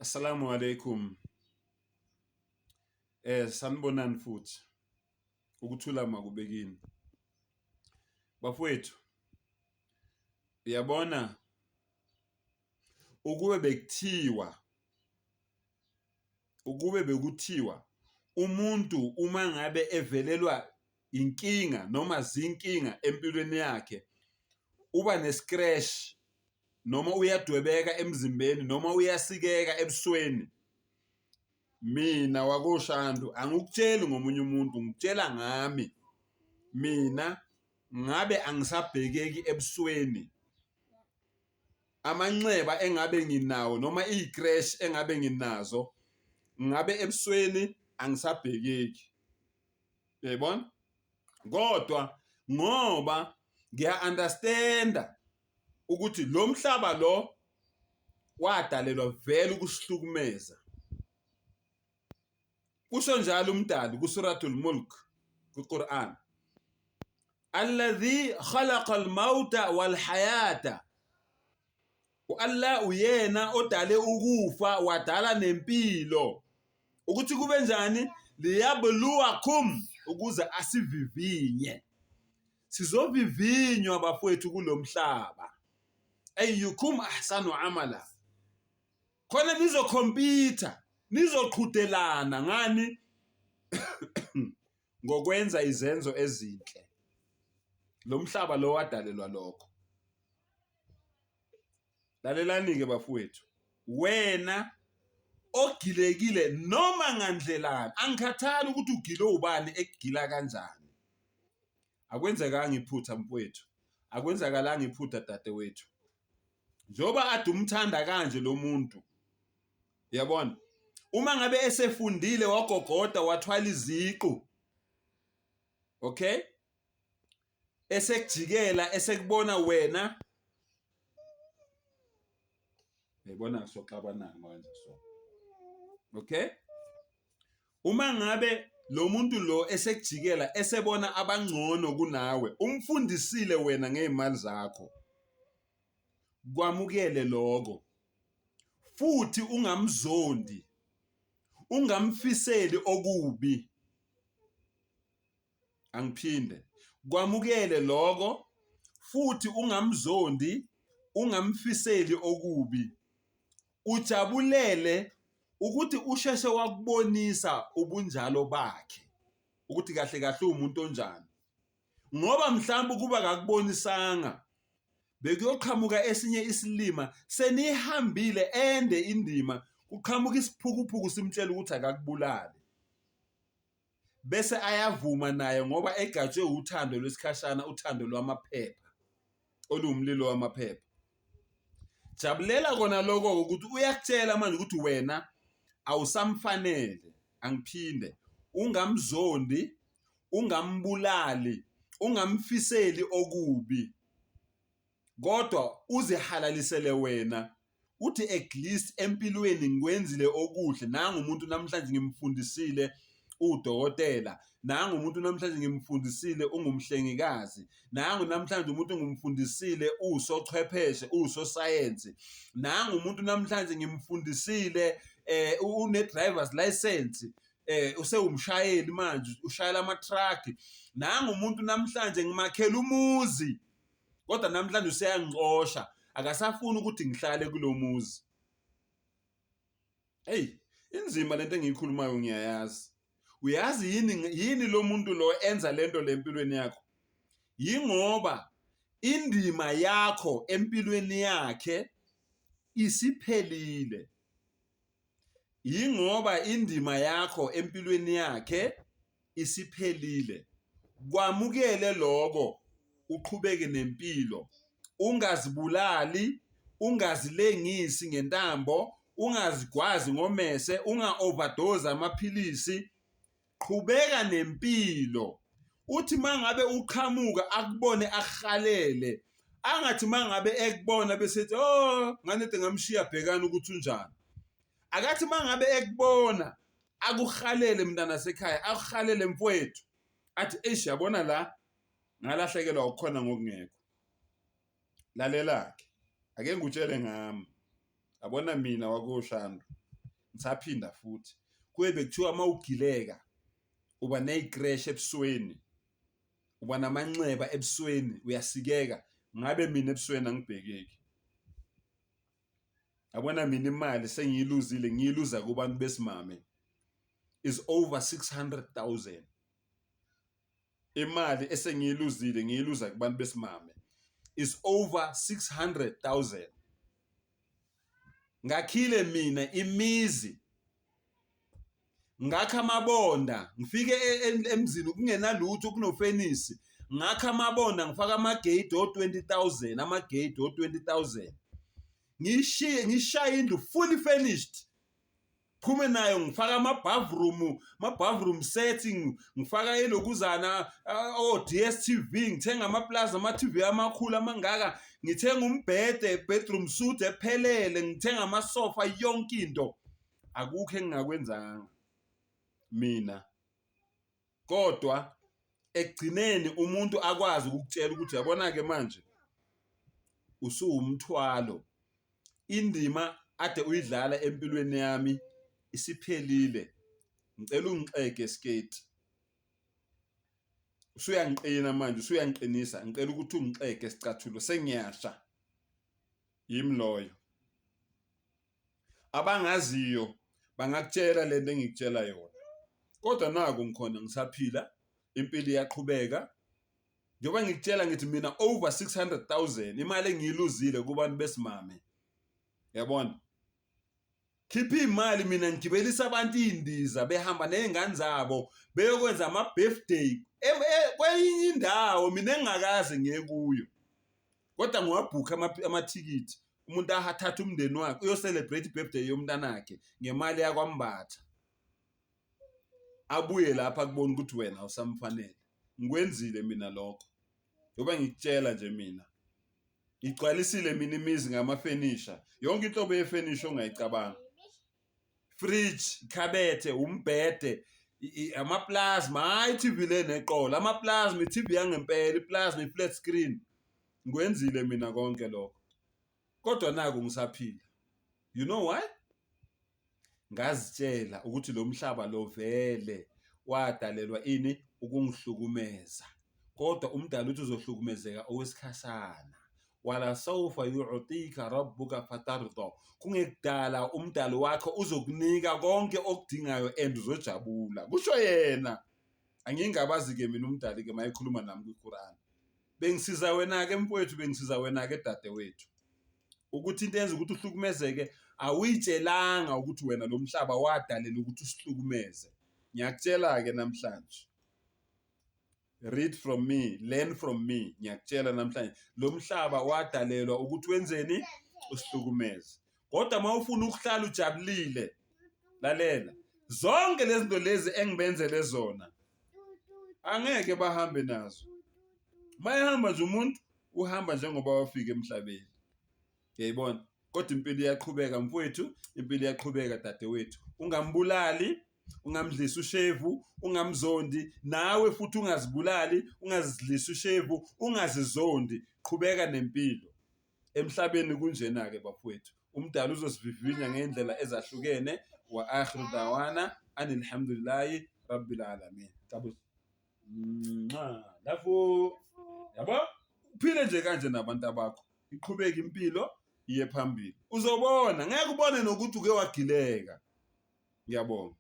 Assalamu alaikum. Sanibonani futhi. Ukuthula makube kini. Bafowethu, uyabona ukube bekuthiwa ukube bekuthiwa umuntu uma ngabe evelelwa inkinga noma zinkinga empilweni yakhe uba ne-scratch noma uyadwebeka emzimbeni noma uyasikeka ebusweni. Mina wakoShandu angikutsheli ngomunye umuntu, ngikutshela ngami. Mina ngabe angisabhekeki ebusweni. Amanxeba engabe nginawo noma iy'kreshi engabe nginazo ngabe ebusweni angisabhekeki. Uyayibona? Kodwa ngoba ngiya-understand-a ukuthi lo mhlaba lo wadalelwa vele ukusihlukumeza. Kusho njalo umdali kuSuratul Mulk kwiQuran. Alladhi khalaqa al-mauta wal-hayata. U-Allah uyena odale ukufa wadala nempilo. Ukuthi kube njani? Liyabluwakum, ukuze asivivinye. Sizovivinywa bafowethu kulo mhlaba. Ayyukum ahsanu amala. Khona nizokhompyutha, nizoqhudelana ngani? Ngokwenza izenzo ezinhle. Lo mhlaba lo wadalelwa lokho. Lalelani-ke bafowethu, wena ogilekile noma ngandlelani, angikhathali ukuthi ugile ubani ekugila kanjani. Akwenzekanga iphutha mfowethu, akwenzakalanga iphutha dadewethu. Njengoba ade umthanda kanje lo muntu, uyabona, uma ngabe esefundile wagogoda wathwala iziqu, okay, esekujikela esekubona wena, uyayibona soxabana manje so, okay. Uma ngabe lo muntu lo esekujikela esebona abangcono kunawe, umfundisile wena ngey'mali zakho, kwamukele lokho futhi ungamzondi, ungamfiseli okubi. Angiphinde, kwamukele lokho futhi ungamzondi, ungamfiseli okubi. Ujabulele ukuthi usheshe wakubonisa ubunjalo bakhe ukuthi kahle kahle uwumuntu onjani, ngoba mhlawumbe ukuba akakubonisanga bekuyoqhamuka esinye isilima senihambile ende indima, kuqhamuka isiphukuphuku simtshela ukuthi akakubulale, bese ayavuma naye ngoba egatshwe uthando lwesikhashana, uthando lwamaphepha oluwumlilo wamaphepha. Jabulela kona lokho ukuthi uyakutshela manje ukuthi wena awusamfanele. Angiphinde, ungamzondi, ungambulali, ungamfiseli okubi, kodwa uzihalalisele wena uthi at least empilweni ngikwenzile okuhle. Nangu umuntu namhlanje ngimfundisile udokotela, nangu umuntu namhlanje ngimfundisile ungumhlengikazi, nangu namhlanje umuntu ngimfundisile uwusochwepheshe, uwusosayensi, nangu umuntu namhlanje ngimfundisile une-driver's license, usewumshayeli manje ushayela ama-truck, nangu umuntu namhlanje ngimakhela umuzi, kodwa namhlanje useyangixosha, akasafuni ukuthi ngihlale kulo muzi. Eyi, inzima lento engiyikhulumayo ngiyayazi. Uyazi yini yini lo muntu lo enza lento le empilweni yakho? Yingoba indima yakho empilweni yakhe isiphelile. Yingoba indima yakho empilweni yakhe isiphelile. Kwamukele lokho uqhubeke nempilo. Ungazibulali, ungazilengisi ngentambo, ungazigwazi ngomese, unga-overdose amaphilisi. Qhubeka nempilo. Uthi mangabe uqhamuka akubone akuhalele. Angathi mangabe ekubona bese ethi oh nganede ngamshiya bhekani ukuthi unjani. Akathi mangabe ekubona akuhalele mntana sekhaya, akuhalele mfowethu. Athi eish yabona la ngalahlekelwa ukukhona ngokungekho. Lalela-ke, ake ngikutshele ngami. Yabona mina wakoShandu. Ngisaphinda futhi, kuye bekuthiwa uma ugileka uba ney'kreshi ebusweni, uba namanxeba ebusweni, uyasikeka. Ngabe mina ebusweni angibhekeki. Yabona mina imali sengiyiluzile, ngiyiluza kubantu besimame is over 600,000. Imali esengiyiluzile ngiyiluza kubantu besimame is over 600,000. Ngakhile mina imizi, ngakha amabonda, ngifike e, e, emzini kungenalutho kunofenisi, ngakha amabonda ngifaka amagate o-20,000, amagate o-20,000. Ngishiye ngishaye indlu fully furnished. Phume nayo ngifaka ama-bathroom, ama-bathroom set, ngifaka elokuzana o-DStv, ngithenga ama-plaza, ama-TV amakhulu amangaka, ngithenga umbhede, bedroom suite ephelele, ngithenga amasofa, yonke into. Akukho engingakwenzanga mina. Kodwa ekugcineni umuntu akwazi ukukutshela ukuthi yabona-ke manje usuwumthwalo, indima ade uyidlala empilweni yami isiphelile, ngicela ungixege sketi. Usuyangiqina manje, usuyangiqinisa, ngicela ukuthi ungixege sicathulo, sengiyasha. Yimi loyo. Abangaziyo bangakutshela lento engikutshela yona. Kodwa naku ngikhona ngisaphila, impilo iyaqhubeka. Njengoba ngikutshela ngithi mina over 600,000 imali engiyiluzile kubantu besimame. Yabona? Khipha imali mina ngigibelisa abantu iy'ndiza behamba ney'ngane zabo beyokwenza ama-birthday e, kwenye indawo mina engingakaze ngiye kuyo. Kodwa ngiwabhukha amathikithi umuntu ahathathe umndeni wakhe uyo-celebrate i-birthday yomntanakhe ngemali yakwaMbatha. Abuye lapha akubone ukuthi wena awusamfanele. Ngikwenzile mina lokho. Ngoba ngikutshela nje mina. Ngigcwalisile mina imizi ngamafenisha. Yonke inhlobo yefenisha ongayicabanga. Fridge, ikhabethe, umbhede, ama-plasma, hhayi i-TV le neqolo, ama-plasma, i-TV yangempela, i-plasma, i-flat screen. Ngikwenzile mina konke lokho. Kodwa naku ngisaphila. You know why? Ngazitshela ukuthi lo mhlaba lo vele wadalelwa ini ukungihlukumeza. Kodwa umdali uthi uzohlukumezeka okwesikhashana. Wala sawfa yu'tika rabbuka fatarda. Kungekudala umdali wakho uzokunika konke okudingayo and uzojabula. Kusho yena. Angingabazi-ke mina umdali-ke mayekhuluma nami kwi-Quran. Bengisiza wena-ke mfowethu, bengisiza wena-ke dadewethu. Ukuthi into enza ukuthi uhlukumezeke awuyitshelanga ukuthi wena lo mhlaba wadalela ukuthi usihlukumeze. Ngiyakutshela-ke namhlanje. Read from me, learn from me. Ngiyakutshela namhlanje. Lo mhlaba wadalelwa ukuthi wenzeni? Usihlukumeze. Kodwa uma ufuna ukuhlala ujabulile, lalela. Zonke lezi zinto lezi engibenzele zona angeke bahambe nazo. Mayehamba nje umuntu uhamba njengoba wafika emhlabeni. Uyayibona? Kodwa impilo iyaqhubeka mfowethu, impilo iyaqhubeka dadewethu. Ungambulali, ungamdlisi ushevu, ungamzondi, nawe futhi ungazibulali, ungazidlisi ushevu, ungazizondi. Qhubeka nempilo. Emhlabeni kunjena-ke bafowethu. Umdali uzosivivinya ngey'ndlela ezahlukene. Wa akhiru dawana anilhamdulillahi rabbil alamin. Nxa lapho yabo uphile nje kanje nabantu abakho iqhubeke impilo iye phambili uzobona ngeke ubone nokuthi uke wagileka ngiyabonga.